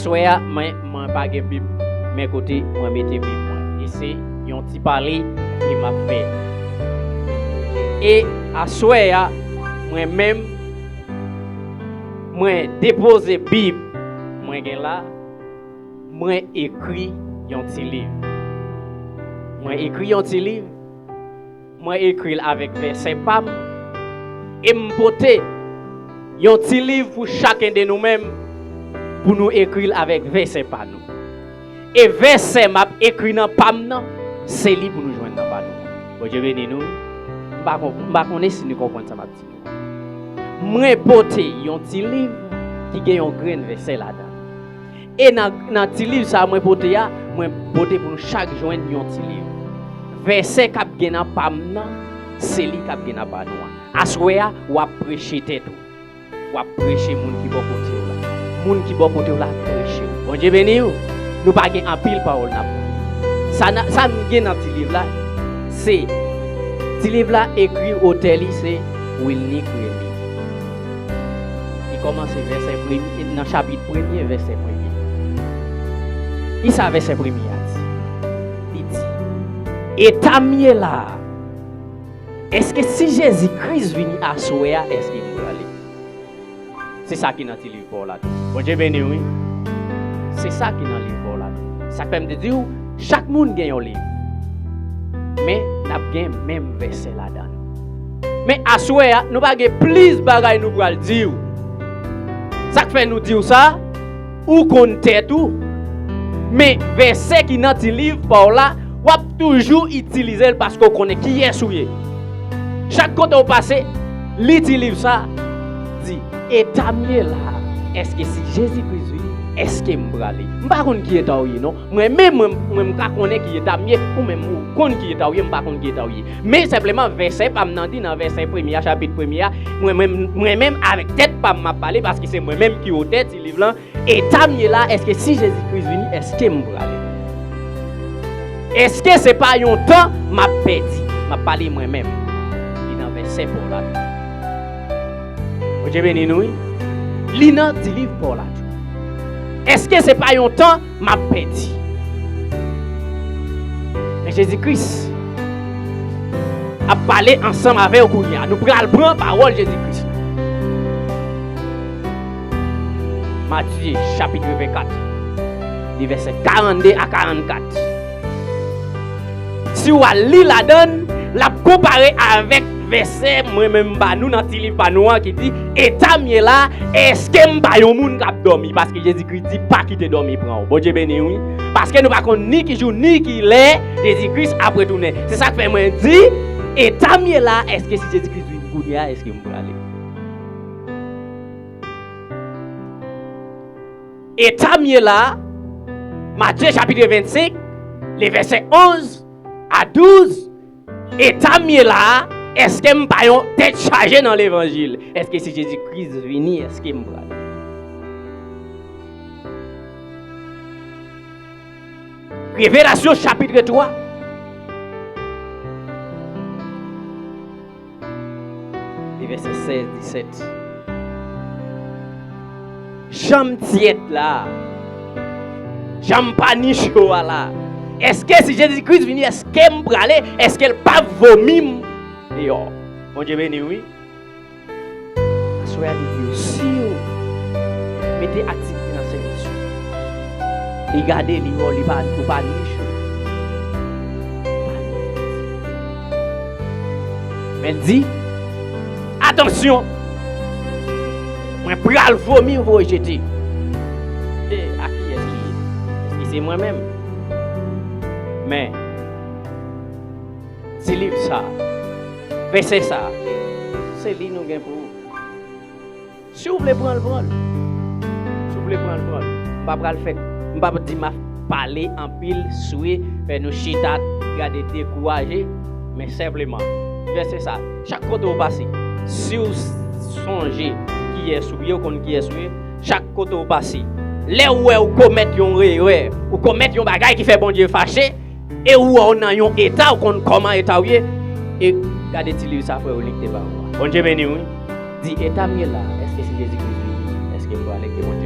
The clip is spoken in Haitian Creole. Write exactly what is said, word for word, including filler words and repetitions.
Aswè a, mwen, mwen pa gen Bib, men kote mwen mete Bib mwen. E se yon ti pale ke m ap fè. E aswè a, mwen menm, mwen depoze Bib mwen gen la, mwen ekri yon ti liv. Mwen ekri yon ti liv, mwen ekri l avèk vèsè pa m, e m pote yon ti liv pou chaken de nou menm, pou nou ekri l avèk vèsè pa nou. E vèsè m ap ekri nan pa m nan, se li pou nou jwenn nan pa nou. Bondye beni nou. M pa kon-, m pa konnen si nou konprann sa m ap di nou. Mwen pote yon ti liv ki gen yon grenn vèsè ladan l. E nan, nan ti liv sa a mwen pote a, mwen pote pou nou chak jwenn yon ti liv. Vèsè k ap gen nan pa m nan, se li k ap gen nan pa nou an. Aswè a, w ap preche tèt ou. W ap preche moun ki bò kote w la. Moun ki bò kote w la, preche w. Bondye beni w. Nou pa gen anpil pawòl n ap pale. Sa n a-, sa n gen nan ti liv la, se, ti liv la ekri, otè li se Wilnick Remy. Li kòmanse vèsè premye, nan chapit premye, vèsè premye. Kisa vèsè premye a di? Li di, eta m ye la a, èske si Jezi Kris vini aswè a, èske m prale? Se sa ki nan ti liv pa w la tou. Bondye beni w, wi. Se sa ki nan liv pa w la tou. Sa k fè m te di w, chak moun gen yon liv. Men, n ap gen menm vèsè ladan l. Men, aswè a, nou pa gen plis bagay nou pral di w. Sa k fè nou di w sa, ou konn tèt ou. Men, vèsè ki nan ti liv pa w la, w ap toujou itilize l paske w konnen kiyès ou ye. Chak kote w pase, li ti liv sa, di, eta m ye la a, èske si Jezi Kris vini, èske m prale? M pa konn ki eta w ye, non. Mwen menm, mwen, mwen, m ka konnen ki eta m ye, ou menm, ou konn ki eta w ye, m pa konn ki eta w ye. Men senpleman, vèsè pa m nan di, nan vèsè premye a, chapit premye a, mwen menm, mwen menm, avèk tèt pa m, m ap pale, paske se mwen menm ki otè ti liv lan, eta m ye la, èske si Jezi Kris vini, èske m prale? Èske se pa yon tan m ap pèdi? M ap pale mwen menm. Li nan vèsè pa w la tou. Bondye beni nou, wi. Li nan ti liv pa w la tou. Èske se pa yon tan m ap pèdi? Men Jezi Kris ap pale ansanm avè w kounye a. Nou pral pran pawòl Jezi Kris. Matye, chapit vennkat, de vèsè karannde a karannkat. Si w al li ladan l, l ap konpare avèk vèsè mwen menm ba nou nan ti liv pa nou an ki di, eta m ye la, èske m pa yon moun k ap dòmi? Paske Jezi Kris di, pa kite dòmi pran w. Bondye beni w, wi. Paske nou pa konn ni ki jou, ni ki lè Jezi Kris ap retounen. Se sa k fè mwen di, eta m ye la, èske si Jezi Kris vin kounye a, èske m prale? Eta m ye la, Matye chapit vennsenk, le vèsè onz a douz, eta m ye la, èske m pa yon tèt chaje nan levanjil? Èske si Jezi Kris vini, èske m prale? Revelasyon chapit twa. E vèsè sèz, disèt. Jan m tyèt la, jan m pa ni cho a la, èske si Jezi Kris vini, èske m prale? Èske l p ap vomi m deyò? Bondye beni w, wi. Aswè a, li di w, si w mete aktivite nan sèvis ou, li gade, li wè w, li pa, ou pa ni cho. Men l di, atansyon, mwen pral vomi, voye jete. E a kiyès li ye? Èske se mwen menm? Men, ti liv sa, vèsè sa, se li nou gen pou Si w vle pran l, pran l. Si w vle pran l, pran l. M pa pral fè, m pa di m ap pale anpil, swe, fè nou chita, gade dekouraje, men senpleman, vèsè sa, chak kote w pase, si w sonje kiyès ou ye, w konn kiyès ou ye, chak kote w pase, lè w wè w komèt yon erè, ou komèt yon bagay ki fè Bondye fache, e ou wè w nan yon eta, ou konn kòman eta w ye, e gade ti liv sa, frè Wilnick te ba ou a. Bondye beni w, wi. Di, eta m ye la, èske si Jezi Kris vini, èske m prale, ke Bondye